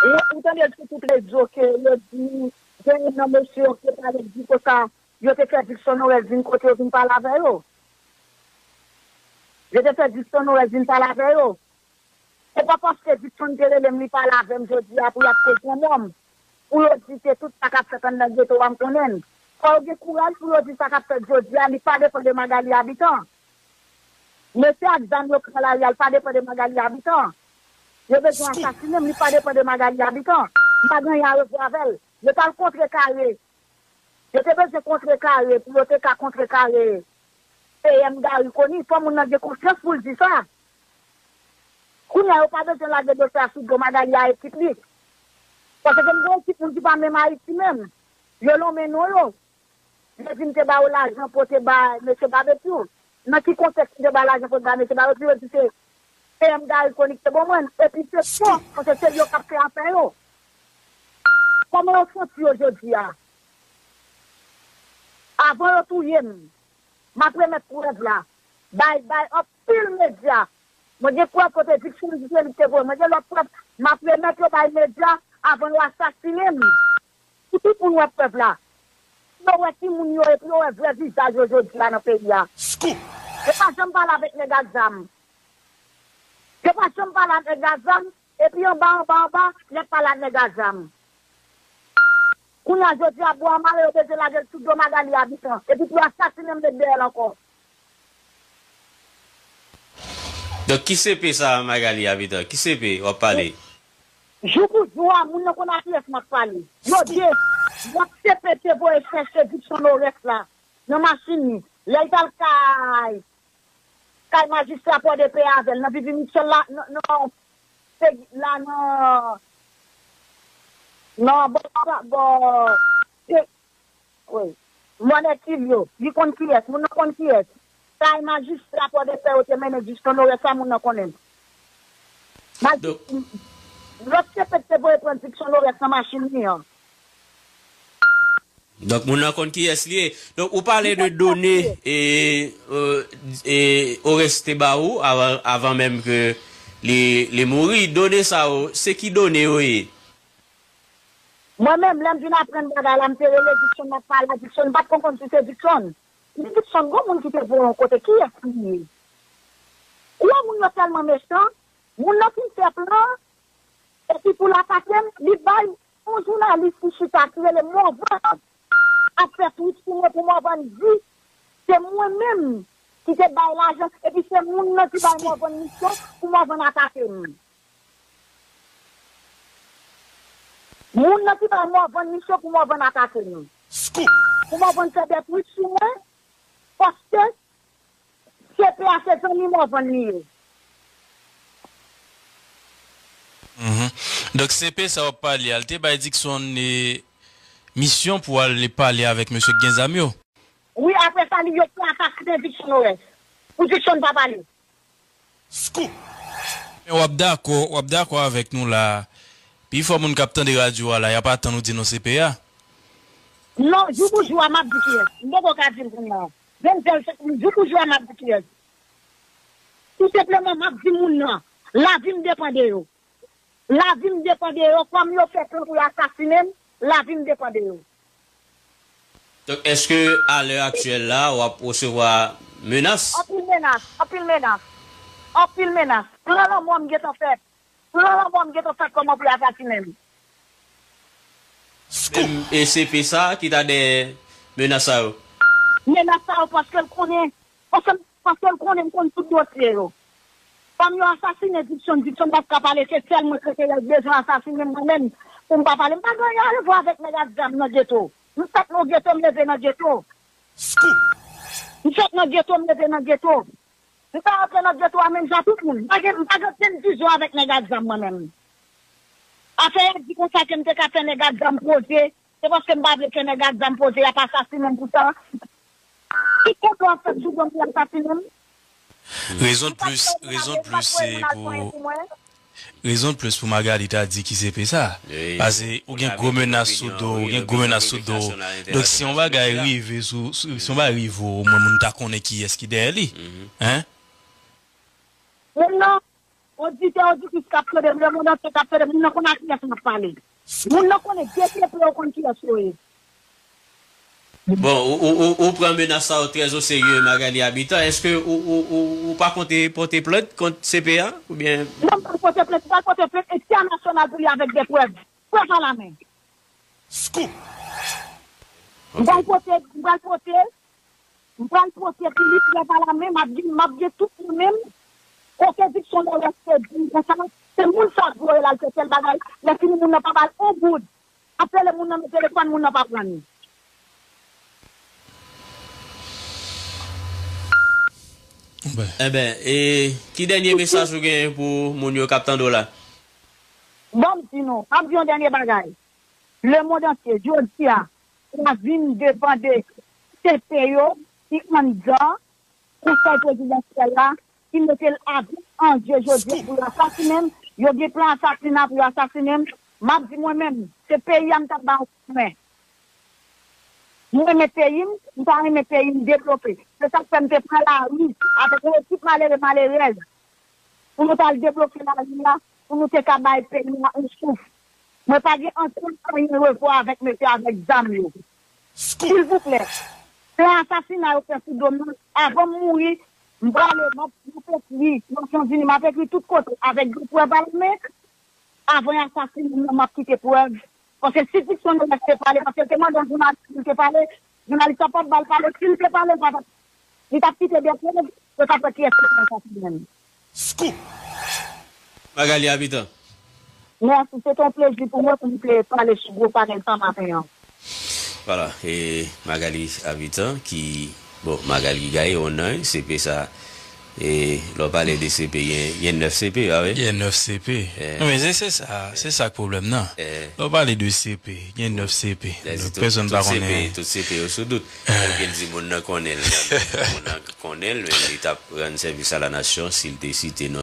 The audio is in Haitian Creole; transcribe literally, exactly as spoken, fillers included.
Ou, ou tande l sou tout rezo ke yo di, gen nan mesye yo ki pale di konsa, yo te fè Dickson Norès vin kote yo vin pale avè yo. Yo te fè Dickson Norès vin pale avè yo. Se pa paske Dickson te rele m, li pale avè m jodi a pou y ap koze yon nonm. Pou yo di se tout sa k ap fèt anndan geto a m konnen l. Fò yo gen kouraj pou yo di sa k ap fèt jodi a, li pa depann de Magalie Habitant. Mesye ak zam yo pran lari a, li pa depann de Magalie Habitant. Yo bezwen asasinen m, li pa depann de Magalie Habitant. M pa gen anyen a wè avè l. Yo t al kontrekare. Yo te bezwen kontrekare pou yo te ka kontrekare P M Garry Conille. Fò moun nan gen konsyans pou l di sa. Kounye a, yo pa bezwen lage dosye a sou do Magalie a ekip li. Paske m gen ekip moun ki pa menm Ayiti menm. Yo lonmen non yo. Yo di m te ba yo lajan pou te ba mesye Babekyou. Nan ki kontèks m te ba lajan pou te ba mesye Babekyou? Yo di se P M Garry Conille ki te ban mwen. Epi se fo, paske se yo k ap fè afè yo. Kòman yo santi yo jodi a? Avan yo touye m, m ap remèt prèv la. Bay, bay anpil medya. Mwen gen prèv kote Dickson di se li ki te voye. Mwen gen lòt prèv, m ap remèt yo bay medya avan yo asasinen m. Pou tout moun wè prèv la. Yo wè ki moun yo epi yo wè vrè vizaj yo jodi a nan peyi a. Scoop! Yo pa janm pale avèk nèg ak zam. Yo pa janm pale ak nèg ak zam, epi anba, anba, anba, y ap pale ak nèg ak zam. Kounye a, jodi a, bwa mare, yo bezwen lage l sou do Magalie Habitant. Epi pou yo asasinen m, met dèyè l ankò. Donk, ki C P sa, Magalie Habitant? Ki C P w ap pale? Jou pou jou a, moun nan konn a kiyès m ap pale. Yo de, lòt C P te voye chèche Dickson Norès la, nan machin li. Lè l t al kay, kay majistra Pòdepè avè l, nan Vivi Mitchell la, nan, nan, se la nan, nan bò, bò, se, wi. Mòn Èkil yo, li konn kiyès, moun nan konn kiyès. Kay majistra Pòdepè yo te mennen Dickson Norès sa, moun nan konnen. Donk, lòt C P te voye pran Dickson Norès nan machin li an. Donk, moun nan konn kiyès li ye. Donk, ou pale de done e, e, e Oreste ba ou avan, avan menm ke li, li mouri. Done sa yo, se ki done yo ye? Mwen menm, lè m vin aprann bagay la, m te rele Dickson, m ap pale a Dickson, m pa t konn konn si se Dickson. M di Dickson, gon moun ki te voye yon kote, kiyès li ye? Ou wè moun yo tèlman mechan, moun nan fin fè plan, epi pou l atake m, li bay yon jounalis ki chita ki rele Morvan ap fè twit sou mwen pou Morvan di se mwen menm ki te bay lajan, epi se moun nan ki bay Morvan misyon pou Morvan atake m. Moun nan ki bay Morvan misyon pou Morvan atake m. Pou Morvan fè de twit sou mwen, paske C P a se zanmi Morvan li ye. Mhm. Donk, C P sa w ap pale a, l te bay Dickson e, misyon pou ale pale avèk mesye k gen zam yo? Wi, apre sa, li yo pou asasinen Dickson Norès. Pou Dickson pa pale. Scoop! Men w ap dakò, w ap dakò avèk nou la, pifò moun k ap tande radyo a la, y ap atann ou di non C P a. Non, jou pou jou a, m ap di kiyès. M poko ka di l kounye a. Denzel, jou pou jou a, m ap di kiyès. Tou senpleman, m ap di moun nan, lavi m depann de yo. Lavi m depann de yo, kòm yo fè plan pou yo asasinen m, lavi m depann de yo. Donk, èske a lè aktyèl la, w ap resevwa menas? Anpil menas, anpil menas, anpil menas. Plan lanmò m gentan fèt. Plan lanmò m gentan fèt kòman pou yo asasinen m. Menm E C P sa ki ta dèyè menas sa yo? Menas sa yo paske l konnen, paske, paske l konnen m konn tout dosye yo. Kòm yo asasinen Dickson, Dickson p ap ka pale, se sèl mwen Kreyòl bezwen asasinen mwen menm pou m pa pale. M pa gen anyen a wè avèk nèg ak zam nan geto. M fèt nan geto, m leve nan geto. M fèt nan geto, m leve nan geto. M pa rantre nan geto a menm jan tout moun. M pa gen, m pa gen okenn dizon avèk nèg ak zam mwen menm. Afè y ap di konsa ke m te ka fè nèg ak zam poze, se paske m pa vle ke nèg ak zam poze y ap asasinen m pou sa. Tout konplo ap fèt sou do m pou y ap asasinen m. Rezon de plis, rezon de plis se pou, rezon de plis pou Magalie ta di ki C P sa. Paske ou gen gwo menas sou do w, ou gen gwo menas sou do w. Donk si yon bagay rive sou, si yon bagay rive w, omwen moun ta konnen kiyès ki dèyè li. Hein? Moun nan, oditè, oditris k ap tande m, lemonn antye k ap tande m, moun nan konn a kiyès m ap pale. Moun nan konnen de pye pre yo konn kiyès yo ye. Bon, ou, ou, ou, ou pran menas sa yo trè o serye, Magalie Habitant. Èske ou, ou, ou, ou pa konte pote plent kont C P A? Oubyen. Non, m pral pote plent, m pral pote plent entènasyonal pou li avèk de prèv. Prèv alamen. Scoop! M pral pote, m pral pote, m pral pote pou li prèv alamen, m ap gen, m ap gen tout mwen menm. Kote Dickson Lorès te di m konsa, se moun sa k voye l al fè tèl bagay, lè fini moun nan pa ba l on goud. Ap rele moun nan nan telefòn, moun nan pa pran li. Enben, e ki dènye mesaj ou genyen pou moun yo k ap tande w la? Bon, m di nou, m ap di yon dènye bagay. Lemonn antye, jodi a, w a vin devan de C P yo ki anndan Konsèy Prezidansyèl la, ki mete l avèk anje jodi a pou yo asasinen m. Yo gen plan asasina pou yo asasinen m. M ap di mwen menm, se peyi a m t ap ba yon koudmen. M renmen peyi m, m ta renmen peyi m devlope. Se sa k fè m te pran lari avèk yon ekip malere, malerèz pou nou t al debloke lari a, pou nou te ka bay peyi a yon souf. Mwen pa gen ankenn anyen revwa avèk mesye avèk zam yo. Silvouplè, plan asasina yo fè sou do m nan, avan m mouri, m prale, m ap, m ap ekri Nasyonzini, m ap ekri tout kote avèk de prèv alamen, avan y asasinen m nan, m ap kite prèv. Paske si Dickson Lorès te pale, paske l te mande yon jounalis pou l te pale, jounalis la p ap ba l pale, si l te pale, l pa t ap, li t ap kite de prèv, yo t ap wè kiyès ki te asasinen l. Scoop! Magalie Habitant. Mèsi, se te yon plezi pou mwen pou m te pale sou gwo panèl sa maten an. Vwala, e Magalie Habitant ki, bon, Magalie gaye yon nan, C P sa, e lè w pale de C P, gen, gen nèf C P, pa vre? Gen nèf C P. Non, men se, se sa, se sa k pwoblèm nan. Lè w pale de C P, gen nèf C P. Donk, pèsonn pa konnen. Tout C P yo sou dout. Fòk yo di moun nan konnen l, moun nan konnen l, men li t ap rann sèvis a la nasyon si l te site non.